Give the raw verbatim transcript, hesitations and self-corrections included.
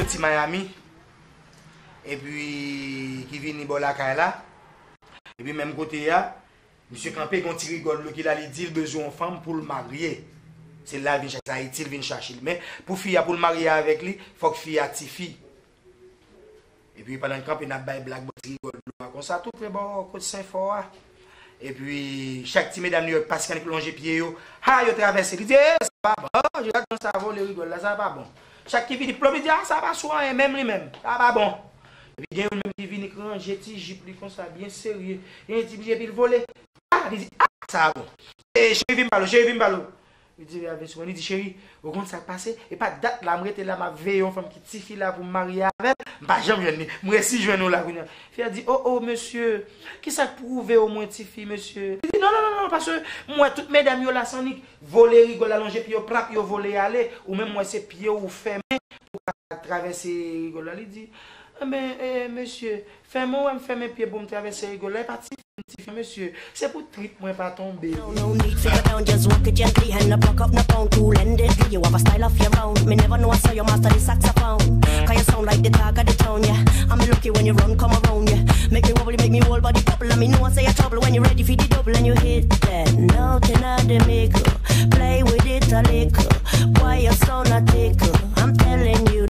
Ti Miami, epi ki vini bò lakay la, epi menm kote a, misye kanpe, gon ti rigòl lo ki la, li di l bezwen yon fanm pou l marye. Se la l vin chache, se Ayiti l vin chache l. Men pou fi a, pou l marye avèk li, fòk fi a tifi. Epi pandan l kanpe, n ap bay blag, bon ti rigòl lo a konsa, tou pre bò kot Senfò a. Epi chak ti medam New York pase, annik lonje pye yo, ha, yo travèse. Li di, e, sa pa bon, oh, gad jan sa vole rigòl la, sa pa bon. Chak ki vini plop, li di, a, sa pa sou anyen, menm li menm, sa pa bon. Epi gen youn menm ki vini k ranje ti jip li konsa, byen serye. Gen ti byen, epi l vole. A, li di, a, sa bon. E, cheri, vin m pale w, cheri, vin m pale w. Li di, a, vin sou mwen, li di, cheri, ou konn sa k pase? E pa dat la, m rete la, m ap veye yon fanm ki tifi la pou m marye avè l. M pa janm jwenn li. M resi jwenn ou la kounye a. Fi a di, o, o, mesye, kisa k pwouve w mwen tifi, mesye? Li di, non, non, non, non, paske m wè tout medam yo la, se annik vole rigòl, alonje pye yo, plap, yo vole ale. Ou menm, m wè se pye w ou fèmen pou w ka travèse rigòl la. Li di, enben, e, mesye, fèmen w wè m fèmen pye pou m travèse rigòl la, e pa tifi m tifi, mesye. Se pou trip mwen pa tonbe. No, no need fi go down, just walk it gently, hand up, pluck up, no pound, cool-handedly. You have a style of your own. Me never know I saw you master the saxophone. 'Cause you sound like the talk of the town, yeah. I'm lucky when you run, come around, yeah. Make me wobbly, make me whole body bubble. Let me know I say you trouble when you ready for the double and you hit that note in the middle. Play with it a little. Why you sound not